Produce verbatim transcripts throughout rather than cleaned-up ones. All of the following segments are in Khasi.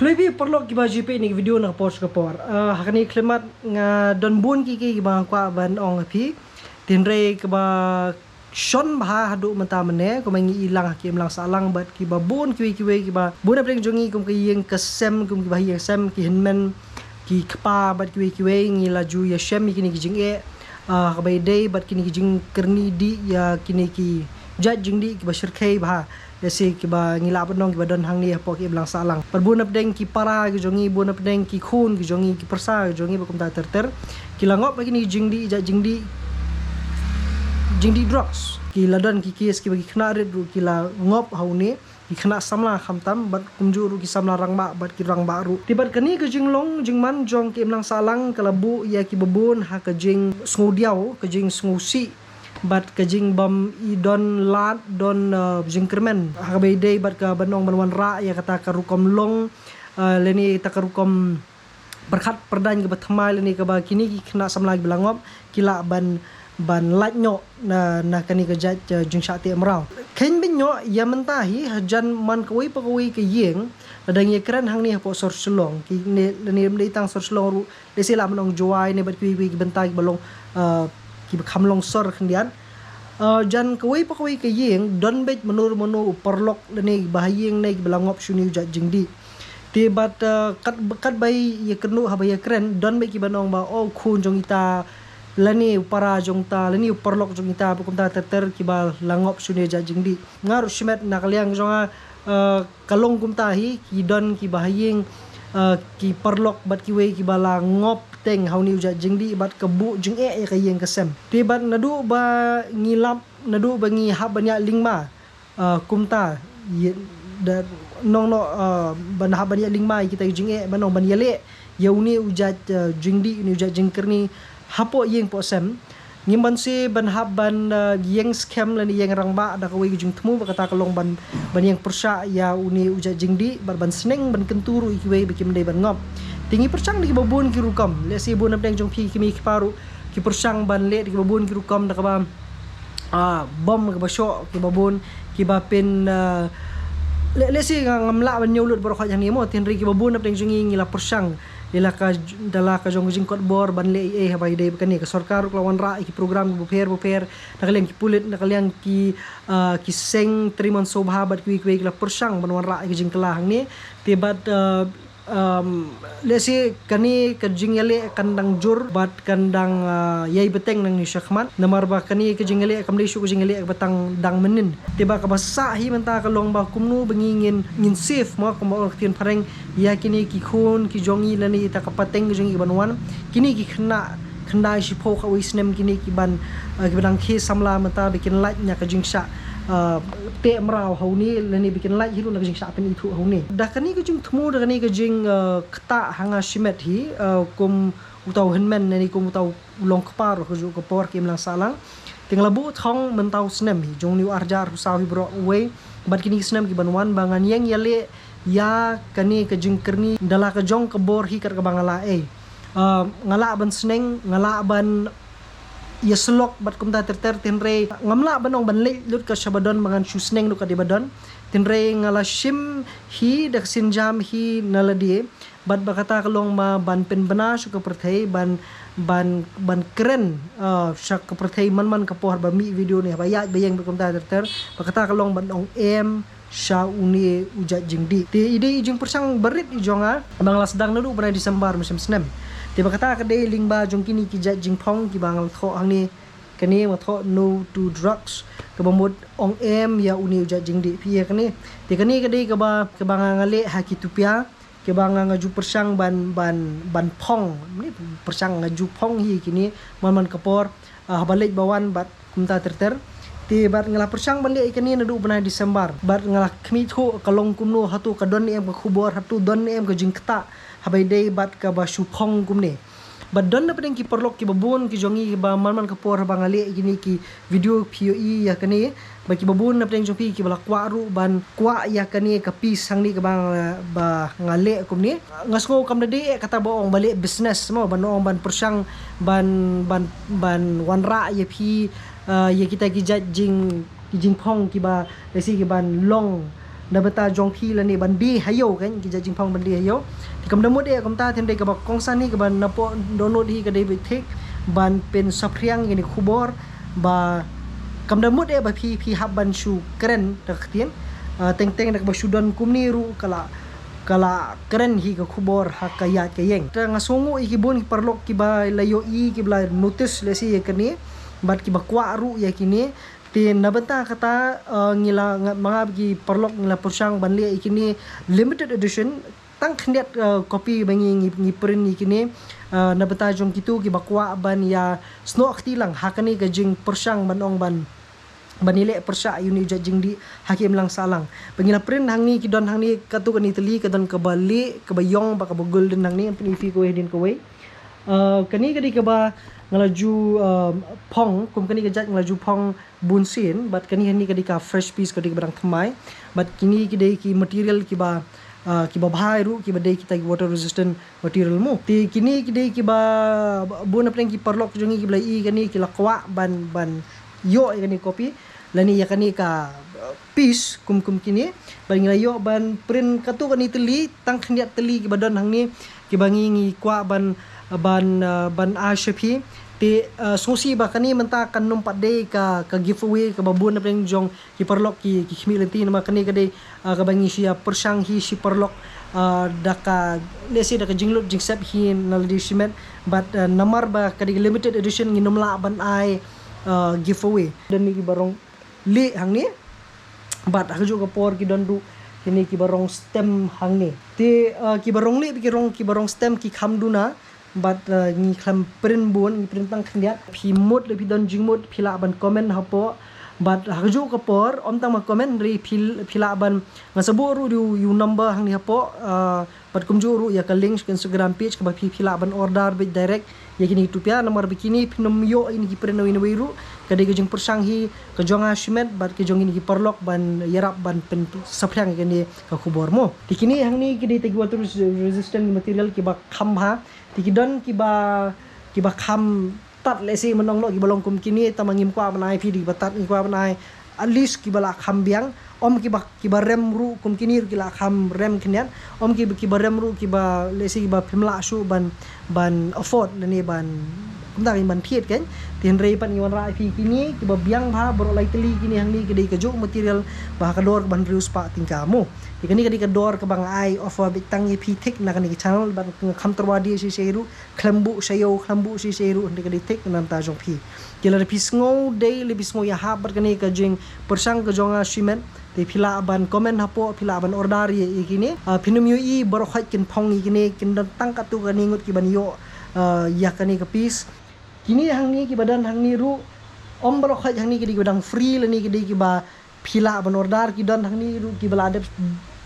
Khublei phi paralok kiba ju peit ïa kane ka video na ka por sha ka por. Ah, ha kane ka khyllipmat nga don bun ki ki kiba nga kwah ban ong ha phi. Hynrei kaba shon bha haduh mynta mynne, kumba ngi i lang ha ki imlang sahlang bad kiba bun kiwei kiwei kiba bun hapdeng jong ngi kum ka ïing ka sem, kum kiba ha ïing sem, ki hynmen, ki kpa bad kiwei kiwei ngi la ju ïa shem ïa kine ki jingeh, ah, kaba ïadei bad kine ki jingkyrni dih ïa kine ki jait jingdih kiba shyrkhei bha. Lehse kiba ngi lah ban ong kiba don hangne hapoh ki imlang sahlang. Bad bun hapdeng ki para ki jong ngi, bun hapdeng ki khun ki jong ngi, ki pyrsa ki jong ngi bad kumta ter ter, ki la ngop ha kine ki jingdih, jait jingdih, jingdih drugs. Ki la don ki kes kiba ki khynnah rit ruh ki la ngop ha une, ki khynnah samla khamtam bad kumjuh ruh ki samla rangbah bad ki rangbah ruh. Te bad kane ka jinglong jingman jong ki imlang sahlang ka la buh ïa kiba bun ha ka jingsngewdiaw, ka jingsngewsih bad ka jingbym i don lad don, eh, jingkyrmen ha kaba ïadei bad ka ban ong ban wanrah ïa kata ka rukom long, eh, lane kata ka rukom pyrkhat pyrdaiñ kaba thymmai lane kaba kine ki khynnah samla kiba la ngop ki lah ban, ban lait noh na, na kane ka jait, eh, jingshah teh mraw. Khein beiñ noh ïa mynta hi hajan man kawei pa kawei ka ïing, lada ngi ïakren hangne hapoh sor Shillong, kine lane ym dei tang sor Shillong ruh, lehse lah ban ong Jowai ne bad kiwei kiwei ki bynta kiba long, ah, kiba kham long sor khyndiat. Ah, jan kawei pa kawei ka ïing don beit mano mano u paralok lane kiba ha ïing ne kiba la ngop sha une u jait jingdih. Te bad, ah, kat, katba ïakynduh haba ïakren don beit kiba ong ba, oh, u khun jong ita lane u para jong ta lane u paralok jong ita bad kumta ter ter kiba la ngop sha une u jait jingdih. Nga ruh shimet na ka liang jong nga, ah, ka long kumta hi, ki don kiba ha ïing, ah, ki paralok bad kiwei kiba la ngop teng ha une u jait jingdih bad ka buh jingeh ïa ka ïing ka sem. Te bad naduh ba ngi lap, naduh ba ngi hap ban ïaid lyngba, ah, kumta, ïa, da, nong noh, ah, ban hap ban ïaid lyngba ïa kita ki jingeh, ban ong ban ïaleh ïa une u jait, ah, jingdih, une u jait jingkyrni hapoh ïing poh sem. Ngim banse ban hap ban, ah, ïeng skhem lane ïeng rangbah da kawei ka jingthmu ba kata ka long ban, ban ïeng pyrshah ïa une u jait jingdih bad ban sneng ban kyntu ruh ïa kiwei ba kim dei ban ngop. Te ngi pyrshang da kiba bun ki rukom, lehse bun hapdeng jong phi ki kmie ki kpa ruh ki pyrshang ban leh da kiba bun ki rukom da kaba, ah, bom kaba shoh kiba bun kiba pyn, ah, le, lehse nga, ngam lah ban ñiew lut baroh khoit hangne mo, hynrei kiba bun hapdeng jong ngi ngi la pyrshang ïa la ka, da la ka jong ka jingkotbor ban leh ei ei haba ïadei bad kane. Ka sorkar ruh ka la wanrah ïa ki program kiba pher ba pher, na ka liang ki pulit, na ka liang ki, ah, ki seng trei mynshuwa bad kiwei kiwei ki la pyrshang ban wanrah ïa ka jingkylla hangne. Te bad, ah, um, lehse kane ka jingïaleh kan dang jur bad kan dang, ah, ïai bteng nangne shakhmat, namar ba kane ka jingïaleh kam dei shuh ka jingïaleh kaba tang dang mynnin. Te ba kaba sah hi mynta ka long ba kumno ba ngi ngin, ngin save mo, kumba ong ka ktien phareng, ïa kine ki khun ki jong ngi lane ïa ita ka pateng ki jong ngi ban wan, kine ki khynnah khyndai shiphew khatwei snem kine ki ban, ah, ki ban dang khie samla mynta ba kin lait na ka jingshah, ah, teh mraw ha une lane ba kin lait hi ruh na ka jingshah pynithuh ha une. Da kane ka jingthmu, da kane ka jing, ah, ktah ha nga shimet hi, ah, kum uta u hynmen lane kum uta u longkpa ruh ha kajuh ka por ka imlang sahlang. Te nga la buh thong mynta u snem hi, jong une u arhajar arphew saw hi baroh uwei bad kine ki snem ki ban wan ba ngan ïeng ïaleh ïa kane ka jingkyrni da la ka jong ka bor hi kat kaba nga lah ei. Ah, nga lah ban sneng, nga lah ban ïasyllok bad kumta ter ter, hynrei ngam lah ban ong ban leit lut ka shaba don ba ngan shu sneng lut ka dei ba don. Hynrei nga la shim hi da ka sienjam hi na lade bad ba kata ka long ma ban pynbna sha ka pyrthei, ban, ban, ban kren, ah, sha ka pyrthei man man ka por ba mih video ne, ba ïaid ba ïeng bad kumta ter ter, ba kata ka long ban ong em sha une u jait jingdih. Te i dei i jingpyrshang barit i jong nga ba nga la sdang naduh bnai December mynshem snem. Te ba kata ka dei lyngba jong kine ki jait jingphong kiba nga la thoh hangne, kane nga thoh No to Drugs, kaba mut ong em ïa une u jait jingdih, phi ïa kane. Te kane ka dei kaba, kaba nga, nga leh ha ki tupia, kaba nga, nga ju pyrshang ban, ban, ban phong, ni pyrshang nga ju phong hi kine man man ka por, ah, haba leit ba wan bad kumta ter ter. Te bad nga la pyrshang ban leh ïa kane naduh bnai December bad nga la khmih thuh ka long kumno, hato ka don ne em ka khubor, hato don ne em ka jingktah haba ïadei bad kaba shu phong kumne. Bad don na pdeng ki paralok kiba bun ki jong ngi kiba man man ka por haba nga leh ïa kine ki video phi ïohi ïa kane, ba kiba bun na pdeng jong phi kiba la kwah ruh ban kwah ïa kane ka piece hangne kaba nga, ba nga leh kumne. Nga sngew kam da dei eh kata ba ong ba leh business mo, ban ong ban pyrshang ban, ban, ban wanrah ïa phi, ah, ïa kita ki jait jing, ki jingphong kiba lehse ki ban long, na bynta jong phi lane ban die ha ïew, kan, ki jait jingphong ban die ha ïew. Te kam da mut eh kumta, hynrei kaba kongsan hi, kaba napoh dohnud hi ka dei ba thik ban pynsaphriang ïa kane ka khubor, ba kam da mut eh ba phi, phi hap ban shu kren da ka ktien. Ah, teng teng da kaba shu don kumne ruh ka la, ka la kren hi ka khubor ha ka ïaid ka ïeng. Te nga sngew ïa ki bun ki paralok kiba la ïohi, kiba la notice lehse ïa kane, bad kiba kwah ruh ïa kine. Te na bynta kata, eh, ngi la, nga, ma nga bad ki paralok ngi la pyrshang ban leh ïa kine limited edition, tang khyndiat, eh, copy ba ngi, ngi, ngi print ïa kine, eh, na bynta jong kito kiba kwah ban ïa snoh kti lang ha kane ka jingpyrshang ban ong ban, ban ïaleh pyrshah ïa une u jait jingdih ha ki imlang sahlang. Ba ngi la print hangne, ki don hangne katto katne tylli, ka don kaba lieh, kaba ïong bad kaba golden hangne, ngan pyni ïa phi kawei hadien kawei. Eh, kane ka dei kaba nga la ju, eh, phong, kum kane ka jait nga la ju phong bun sien, bad kane hangne ka dei ka fresh piece, ka dei kaba dang thymmai. Bad kine ki dei ki material kiba, ah, kiba bha ruh, kiba dei kita ki water resistant material mo. Te kine ki dei kiba bun na pdeng ki paralok jong ngi kiba la ïohi kane ki la kwah ban, ban ïoh ïa kane ka copy lane ïa kane ka, ah, piece kum, kum kine. Bad ngi la ïoh ban print katto katne tylli, tang khyndiat tylli kiba don hangne, kiba ngi, ngi kwah ban, ban, ah, ban ai sha phi. Te, ah, sngewsih ba kane mynta kan nym pat dei ka, ka giveaway kaba bun na pdeng jong ki paralok ki, ki khmih lynti, namar kane ka dei, ah, kaba ngi shu ïa pyrshang hi shi paralok, ah, da ka, lehse da ka jinglut jingsep hi na lade shimet, bad, ah, namar ba ka dei ka limited edition, ngin nym lah ban ai, ah, giveaway. Don ne kiba rong lieh hangne, bad ha kajuh ka por ki don ruh kine kiba rong stem hangne. Te, ah, kiba rong lieh bad ki rong, kiba rong stem ki kham duna, bad, ah, ngi khlem print bun, ngi print tang khyndiat. Phi mut lane phi don jingmut, phi lah ban comment hapoh. Bad ha kajuh ka por, ym tang ban comment, hynrei phi, phi lah ban, ngan sa buh ruh ïa u, ïa u number hangne hapoh, ah, bad kumjuh ruh ïa ka link sha ka Instagram page kaba phi, phi lah ban order beit direct ïa kine ki tupia, namar ba kine phin nym ïoh ïa kine ki print nawei nawei ruh. Ka dei ka jingpyrshang hi ka jong nga shimet bad ka jong kine ki paralok ban ïarap ban pynsaphriang ïa kane ka khubor mo. Te kine hangne ki dei kita ki water res-, resistant material kiba kham bha. Te ki don kiba, kiba kham tad, lehse mynta long, kiba long kum kine, tang ba ngim kwah ban ai phi da kiba tad, ngi kwah ban ai at least kiba la kham biang, ym kiba, kiba rem ruh kum kine ruh ki la kham rem khyndiat, ym kiba, kiba rem ruh kiba, lehse kiba phim lah shuh ban, ban afford lane ban, kumta ban thied, kan. Te hynrei pat ngi wanrah ïa phi kine kiba biang bha, baroh lai tylli kine hangne, ki dei kajuh material ba ha ka dor kaba hynriew spah tyngka mo. Te kane ka dei ka dor kaba nga ai offer beit tang ïa phi thik na kane ka channel, bad nga kham tyrwa die shisha ruh, khlem buh sha ïew, khlem buh shisha ruh, hynrei ka dei thik na bynta jong phi. Te lada phi sngew dei, lada phi sngew ïahap bad kane ka jingpyrshang ka jong nga shimet, te phi lah ban comment hapoh, phi lah ban order ïa, ïa kine. Ah, phin nym ïohi baroh khoit kin phong ïa kine, kin don tang katto katne ngut kiban ïoh, ah, ïa kane ka piece. Kine hangne kiba don hangne ruh, ym baroh khoit hangne ki dei kiba dang free lane ki dei kiba phi lah ban order, ki don hangne ruh kiba la dep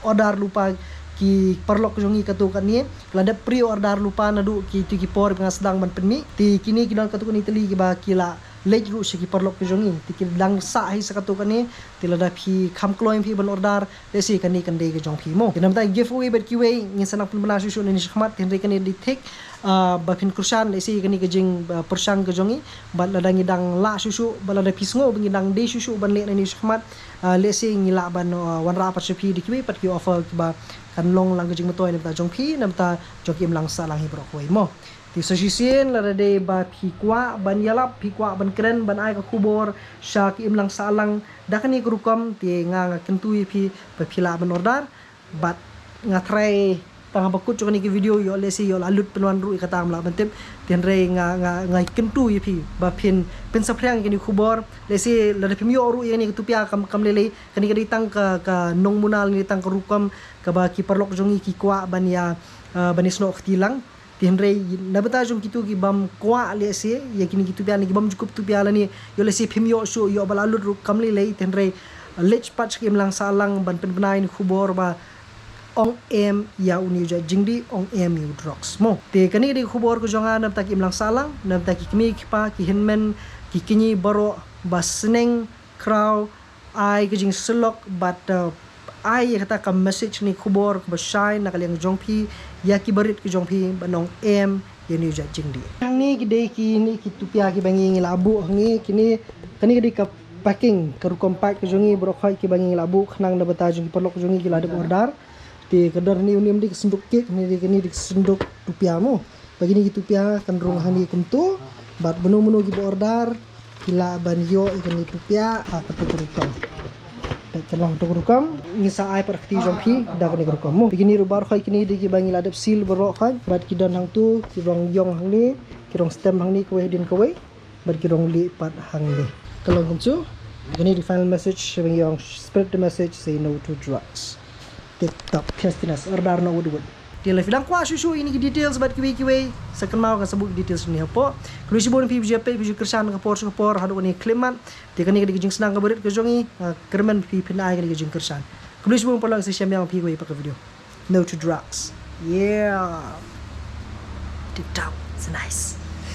order lypa, ki paralok jong ngi katto katne, ki la dep pre-order lypa naduh kito ki por ba nga sdang ban pynmih. Te kine ki don katto katne tylli kiba ki la leit ruh sha ki paralok jong ngi. Te ki dang sah hi sa katto katne, te lada phi kham kloi phi ban order, lehse kane kan dei ka jong phi mo. Te na bynta giveaway bad kiwei, ngin sa nang pynbna shuh shuh nangne shakhmat, te hynrei kane dei thik, ah, ba phin kyrshan, lehse kane ka jing, ah, pyrshang ka jong ngi, bad lada ngi dang lah shuh shuh, bad lada phi sngew ba ngi dang dei shuh shuh ban leh nangne shakhmat, ah, lehse ngi lah ban, ah, wanrah pat sha phi da kiwei pat ki offer kiba kan long lang ka jingmyntoi na bynta jong phi, na bynta jong ki imlang sahlang hi baroh kawei mo. Te sa shisien lada dei ba phi kwah ban ïalap, phi kwah ban kren, ban ai ka khubor sha ki imlang sahlang da kane ka rukom, te nga, nga kyntu ïa phi ba phi lah ban order. Bad nga tharai tang haba kut jong kane ka video ïoh lehse ïoh la lut pynwan ruh ïa kata ngam lah ban tip. Te hynrei nga, nga, nga kyntu ïa phi ba phin, phin saphriang ïa kane ka khubor. Lehse lada phim ïoh ruh ïa kane ka tupia kam, kam lei lei, kane ka dei tang ka, ka nongmuna lane tang ka rukom kaba ki paralok jong ngi ki kwah ban ïa, ah, ban ïa snoh kti lang. Te hynrei na bynta jong kito ki bym kwah lehse ïa kine ki tupia ne ki bym ju kup tupia lane ïoh lehse phim ïoh shuh, ïoh ba la lut ruh kam lei lei, te hynrei leit pat sha ki imlang sahlang ban pynbna ïa kane ka khubor ba ong em ïa une u jait jingdih, ong em ïa u drugs mo. Te kane ka dei ka khubor ka jong nga na bynta ki imlang sahlang, na bynta ki kmie ki kpa, ki hynmen ki kñi baroh ba sneng khraw ai ka jingsyllok bad, uh, ai ïa kata ka message ne khubor kaba shai na ka liang jong phi ïa ki barit ki jong phi, ba ong em ïa une u jait jingdih. Hangne ki dei kine ki tupia kiba ngi, ngi la buh hangne, kine, kane ka dei ka packing, ka rukom pack ka jong ngi baroh khoit kiba ngi la buh khnang na bynta jong ki paralok jong ngi ki la dep order. Te ka don hangne u niam dei ka synduk cake, hangne dei kane dei ka synduk tupia mo. Ba kine ki tupia kan rung hangne kumto. Bad mano mano kiba order ki lah ban ïoh ïa kane tupia ha kato ka rukom. Te ka long kato ka rukom, ngi sa ai pat ha kti jong phi da kane ka rukom mo. Kine ruh baroh khoit kine dei kiba ngi la dep seal baroh khoit bad ki don hangto ki rong ïong hangne, ki rong stem hangne kawei hadien kawei. Bad ki rong lieh pat hangne. Ka long kumto. Kane dei final message, ba ngi ong spread the message, say no to drugs. Tip top, Christinas, order noh wut wut. Te lada phi dang kwah shuh shuh ïa kine ki details bad kiwei kiwei, sa kynmaw kan sa buh ki details hangne hapoh. Khublei shibun phi ba ju peit, phi ju kyrshan ka por sha ka por haduh kane ka khyllipmat. Te kane ka dei ka jingsneng kaba rit ka jong ngi, nga kyrmen phi phin ai kane ka jingkyrshan. Khublei shibun paralok, sa shem biang phi kawei pat ka video. No to drugs. Yeah. Tip top. So nice.